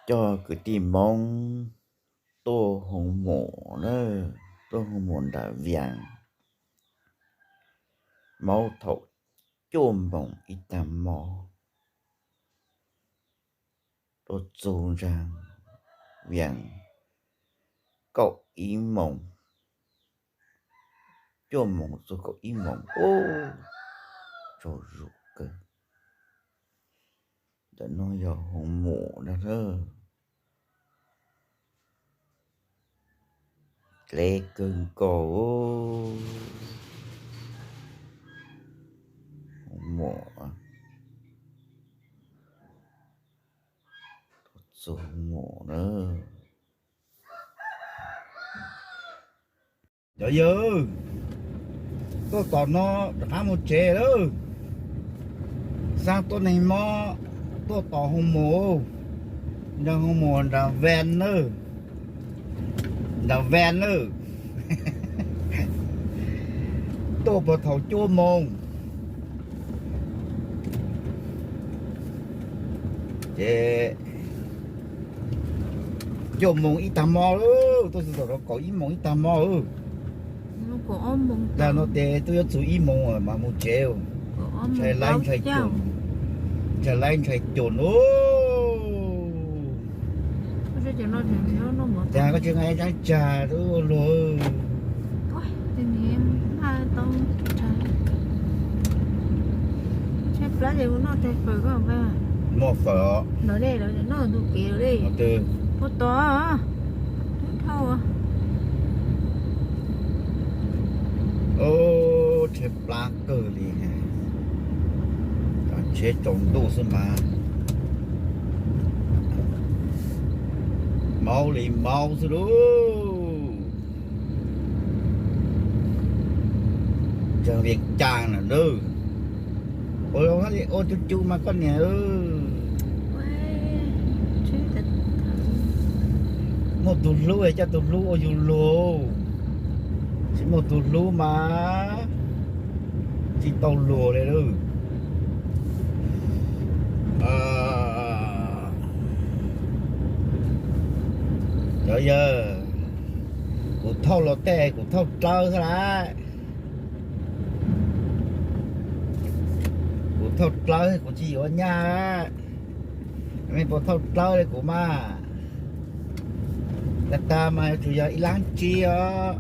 Coj kwv tij Hmoob tuaj hu mum na, tuaj hu mum nram Vias, maub thaum cuaj moos ib tag hmo, tuaj txug ntsa Vias kaum ib moos, cuaj moos txug kaum ib moos, ub, tsaug zug kawg. Ntawm no yog hu mum na. Dleb kawg nkaus. Hu mum, txug hu mum na. Cov yawg, tuaj tom no rov qab mus tsev lawm. Xav tuaj neeg mob, tuaj tom hu mum, nrog hu mum nram Vias na, nram Vias na. Tuaj puag thaum cuaj moos ces cuaj moos ib tag hmo lawm, tuaj txug thaum kaum ib moos ib tag hmo. Dag no tes twb yuav txug ib moos mas mus tsev, ntshai laib ntshai cuam, ntshai laib ntshai cuam. Cas koj tsis nqa tsab tsag rau luag? Muaj fawm os. Puag tod dhau. Tshaib plab kawg li, tsheb tsaus ntuj xwb mas maub li maub xwb lauj. Tseem Vias Cas na. Ua, ua cub cub mas koj niam. Muaj tus hlub coj tus hlub ua yus luag, tsis muaj tus hlub mas tsis tau luag li lauj. Cov yawg, kuv thauj los tej kuv thauj dlawb xwb lawm. Kuv thauj dlawb kuv tsis yuav nyaj. Nej puas thauj dlawb li kuv mas? Tag tag mas yuav tsum yog ib lab tsib os,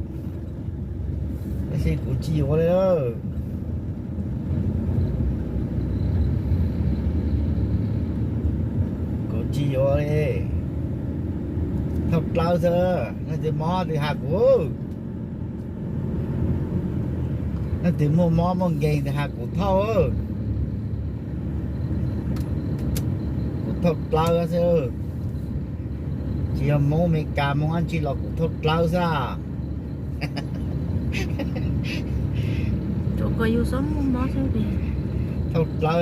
tab sis kuv tsis yuav li. Kuv tsis yuav li. Thauj dlawb xwb, leej twg mob tes has kuv. Leej twg muaj mob muaj nkeeg tes has kuv thauj. Kuv thauj dlawb xwb, tsis yog Hmoob Amelikas Hmoob dab tsi los kuv thauj dlawb xwb. Thauj dlawb,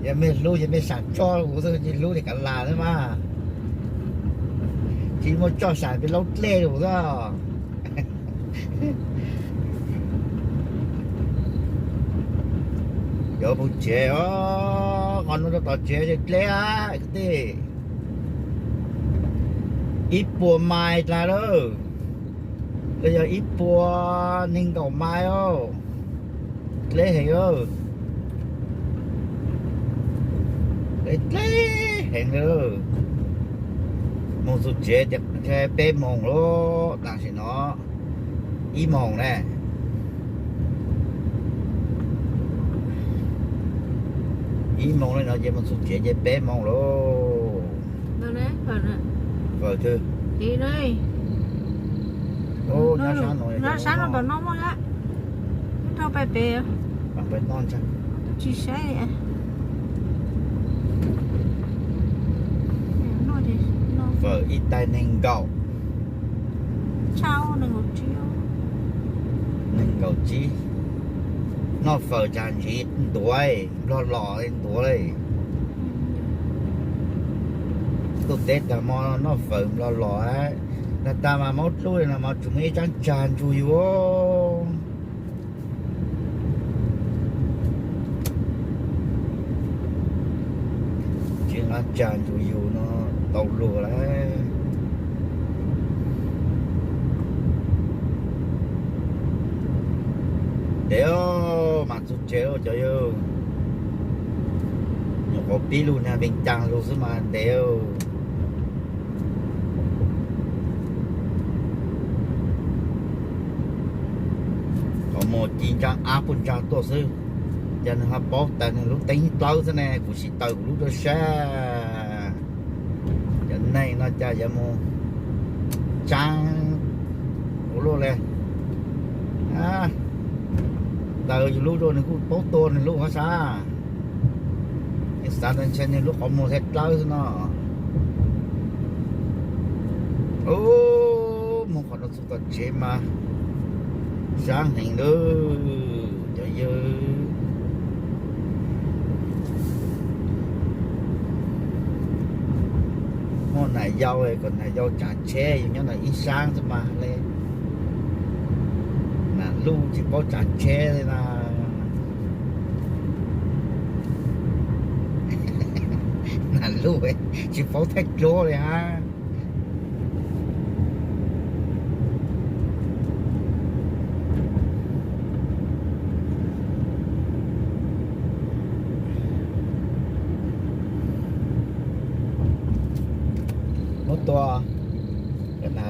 yog mej hlub ces mej sam tso kuv xwb, tsis hlub ces kav lam xwb mas. Tsis muaj tso sam peb laub dlej lawm xwb. Yuav mus tsev os, qhov no rau tom tsev ces dleb kwv tij. Ib puas mais dlawb lawm, los yog ib puas nees nkaum mais os. Dleb heev, dleb heev li. Mus txog tsev tias peb moos lawm, tam sim no ib moos ne. Ib moos li no ces mus txog tsev ces peb moos lawm. Fawm twg? Nyob sab no, nyob sab no tom no muaj na. Thauj pem pem. Tsis saib. Fawm ib tais nees nkaum. Nees nkaum tsib. Noj fawm tsam ntsiv ntuav, nplog los ntuav li. Tuaj teb tag hmo noj fawm nplog los. Tag tag mas maub dlub li no mas tsuas muaj ib tsab tsag ntsug yus. Tsis nqa tsag ntsug yus no. tau luag lawm. Ntev mas txog tsev lawm cov yawg. Nyuam qhuav pib lug nag Vees Cas lug xwb mas ntev. Qhov muag ci ntsa ab puag ntsa tuaj xwb, cas nws ho paub taws nws lub teeb dlawb xwb ne, kuv sim taws kuv lub rau sab. Cov neeg no cas yuav mus tsaab ua luaj li. Taws yus lub rau nws kuj paub tua nws lub hov sab. Nws xav ntawd ntshe nws lub qhov muag thiaj dlawb xwb no. Ub, moog qhov no txug tom tsev mas sab heev lawm cov yawg. Muaj nam yau kom nam yau tsav tsheb, yus nyob ntawm ib sab xwb mas le. Nam luj tsis paub tsav tsheb li na. Nam luj tsis paub thaij duab li hab. Muab tua, na,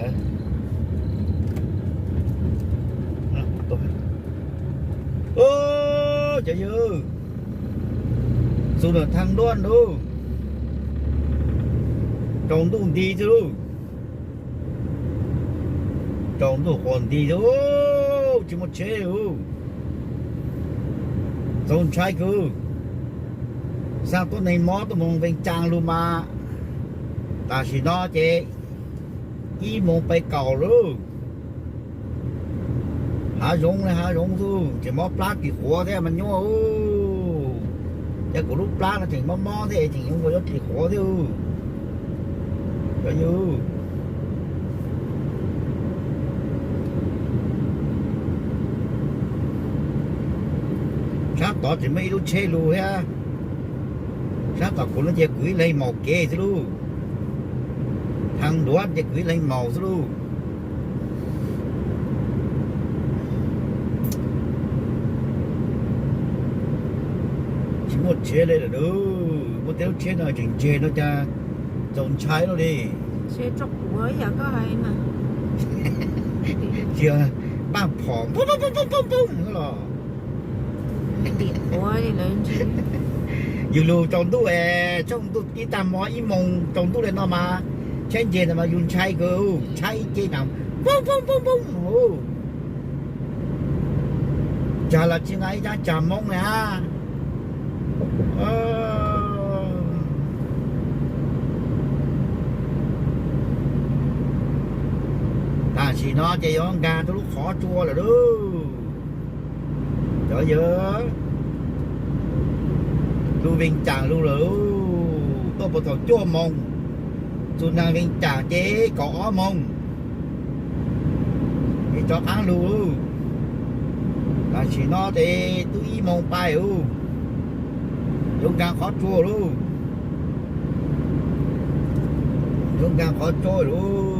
cov yawg, txug ntawm thaj nruab nrud, tsaus ntuj nti xwb lauj. Tsaus ntuj quas nti xwb, tsis muaj tsheb li. Txaus ntshai kawg. Xaa tuab neeg mob tuaj moog Vees Cas lug mas, tam sim no ces ib moos peb kaum lawm. Hav zoov le hav zoov xwb, tseem mob plab ris quav thiab mas nyuaj. Ces kuv lub plab no tseem mob mob thiab, tseem yuav ua yuav ris quav thiab. Cov yawg, sab tod tseem muaj ib lub tsheb lug thiab. Sab tom kuv no ces kuv ib leeg maus kev xwb lauj. Thaj nruab ces kuv ib leeg maus xwb lauj. Tsis muaj tsheb li lawm. Muaj tej lub tsheb no tseem ntseg no cas txaus ntshai no li. Tsis, npaj phom poob poob poob poob los. Yus lug tsaus ntuj es tsaus ntuj ib tag hmo ib moos tsaus ntuj li no mas, tsheb ntseg ntawd mas yus ntshai kawg, ntshai ib ce na, poob poob poob poob. Tsag los tsis nqa ib tsab tsag Hmoob li hab. Tam sim no ces yuav nkag rau lub qhov tsua lawm lauj. Cov yawg, lug Vees Cas lug lawm, tuaj puag thaum cuaj moos, txug nag Vees Cas ces kaum ob moos, es rov qaab lug. Tam sim no ces twb ib moos pais lauj, yuav nkag qhov tsua lauj. Yuav nkag qhov tsua lauj.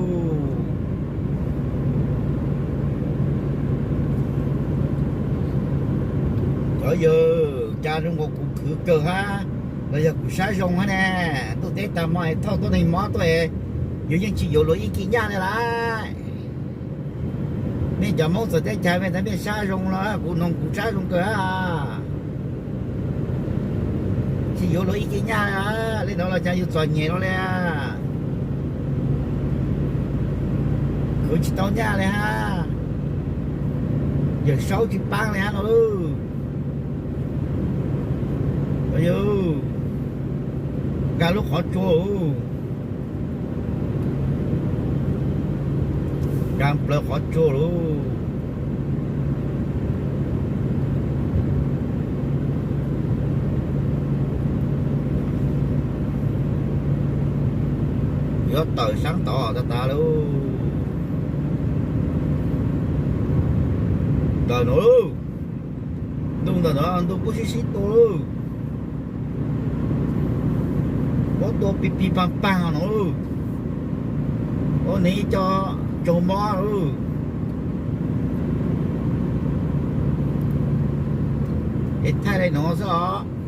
Cov yawg, cas zoo nkaus kuv khwv kawg hab, los yog kuv sab zoo hab ne? Ntuj teb tag hmo es thauj tuab neeg mob tuaj es yus yeej tsis yuav luag ib kis nyaj li lawm. Mej cov Hmoob txawv teb chaws mej tas mej sab zoo no, kuv noog kuv sab zoo kawg hab, tsis yuav luag ib kis nyaj li. Li no los cas yus txom nyem no li, khwv tsis tau nyaj li hab, yawm saub tsis paab li hab no. Yawg, nkag lub qhov tsua lauj, nkag plawv qhov tsua lauj. Yuav tawm saab tod tag tag lauj. Tawm no lauj. Ntuj ntawm no ntuj kuj sib sib tua lauj. Muab Tuaj pig pig pag pag no. Ua nws ib co tsaug mob. Es thaij li no xwb os.